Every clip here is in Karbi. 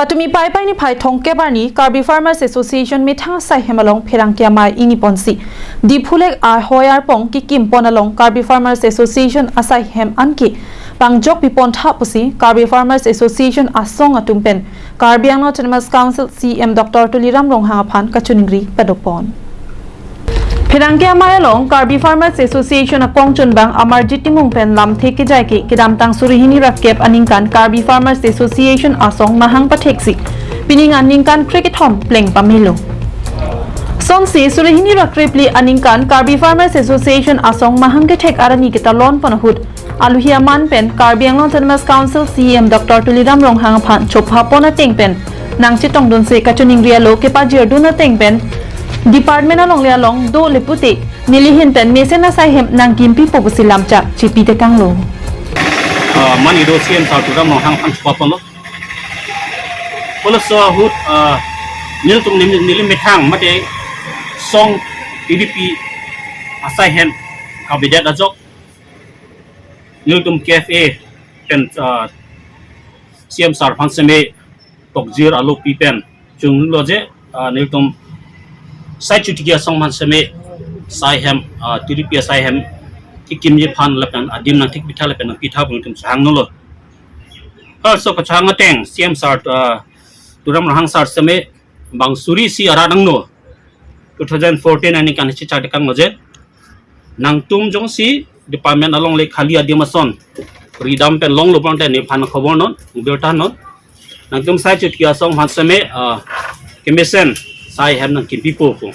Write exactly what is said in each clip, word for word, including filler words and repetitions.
Patumi Paipai niphai thomkep arni Karbi Farmers Association methang asai hem along pherangke amei ingni ponsi Diphu Lake ahoi arpong kekim pon along Karbi Farmers Association asai hem anke pangjok pi pon tha pusi Karbi Farmers Association asong atum pen Karbi Anglong Autonomous Council C E M Doctor Tuliram Ronghang aphan kachiningri pado pon. Pherangke amei along Karbi Farmers Association akongchunbang Amarjit Timung pen lamthe kejai ke kedamtang suri hini ra kep aningkan Karbi Farmers Association asong mahang patheksi pining aningkan krekethom pleng pamelo. Sonsi suri hini ra krephli aningkan Karbi Farmers Association asong mahang kethek arni ketalon pon ahut aluhi aman pen Karbi Anglong Autonomous Council C E M Doctor Tuliram Ronghang aphan chopha pon ateng pen nangchetongdunsi kachiningri alo kepajirdun ateng pen department alongle along do le pute neli ahin pen mesen asai hem nangkimpipo pusi lamchak chipi tekanglo. Ah, man ido C E M Sir Tuliram Ronghang aphan chopha ponlo. Pulo laso ahut, ah, nelitum neli, neli methang mate song T D P asai hem kavedet ajok nelitum K F A pen, ah, C E M Sir aphan seme tokjir alo pi pen chunglo je, ah, nelitum sai chotiki asong aphan seme asai hem, ah, T D P asai hem kekimji aphan lapen adim nangthik pitha lapen nangpitha pu nelitum chehangdunlo. Halaso kachehang ateng C E M Sir, ah, Tuliram Ronghang Sir seme bang suri isi arat angno two thousand fourteen aningkan si chak tekanglo je nangtum jongsi department alongle khali adim ason ridam pen longlo bonte nephan khobor non, birta non. Nangtum sai chotiki asong aphan seme, ah, kemesen asai hem nangkimpipo pu.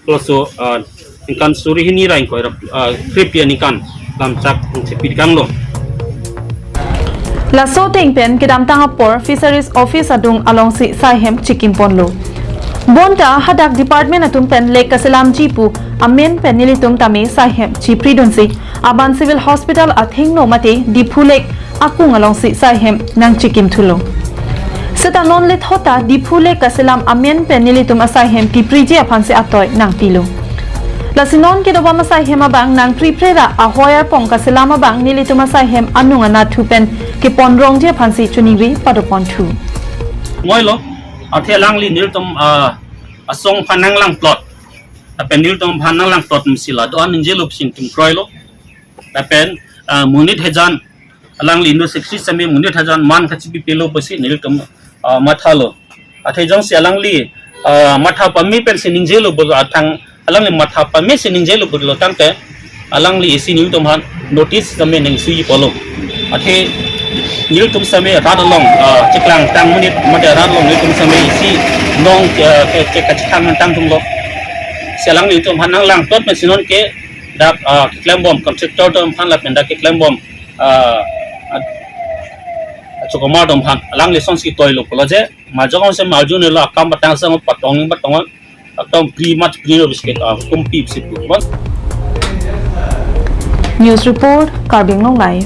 Pulo laso, ah, ningkan suri hini ra ingkoi ra, ah, krephli aningkan lamchak nangchipi tekanglo. Laso ateng pen kedamtang apor Fisheries Office adung alongsi asai hem chikim ponlo. Bonta hadak department atum pen lake kaselamji pu amen pen nelitum tame asai hem chipridunsi aban Civil Hospital athengno mate Diphu Lake akung alongsi asai hem nangchikim thulo. Seta non lethot ta Diphu Lake kaselam amen pen nelitum asai hem kipriji aphansi atoi nangpilo. Lasi non kedobom asai hem abang nangpripre ra ahoi arpong kaselam abang nelitum asai hem anung anat thu pen keponrongji aphansi chiningri pado ponthu. Ngoilo, athe alangli nelitum, ah, asong aphan nanglangplot. Lapen nelitum aphan nanglangplot mesi la do-an ningjelo pusi nelitum kroilo. Lapen, ah, monit hejan alangli Indo sixty seme monit hejan man kachipipelo pusi nelitum, ah, mathalo. Athe jongsi alangli, ah, matha pame pensi ningjelo pu athang alangli matha pamesi ningjelo pulo tangte alangli isi nelitum aphan notice seme ningsuji pulo. Athe nelitum seme rat along, ah, cheklangtang monit mate rat along nelitum seme isi nong, ah, ke, ke kachethang tangdunlo. Si alangli nelitum aphan nanglangplot mesi non ke dak, ah, keklembom contractor atum aphan lapen dak keklembom, ah, ad-, achokomar atum aphan alangli asonsi toilo pulo je majok seme arjunelo akam batang sang patong patong akam pri mat pri no biscuit, ah, kumpi biscuit pu. News report, Karbi Anglong Live.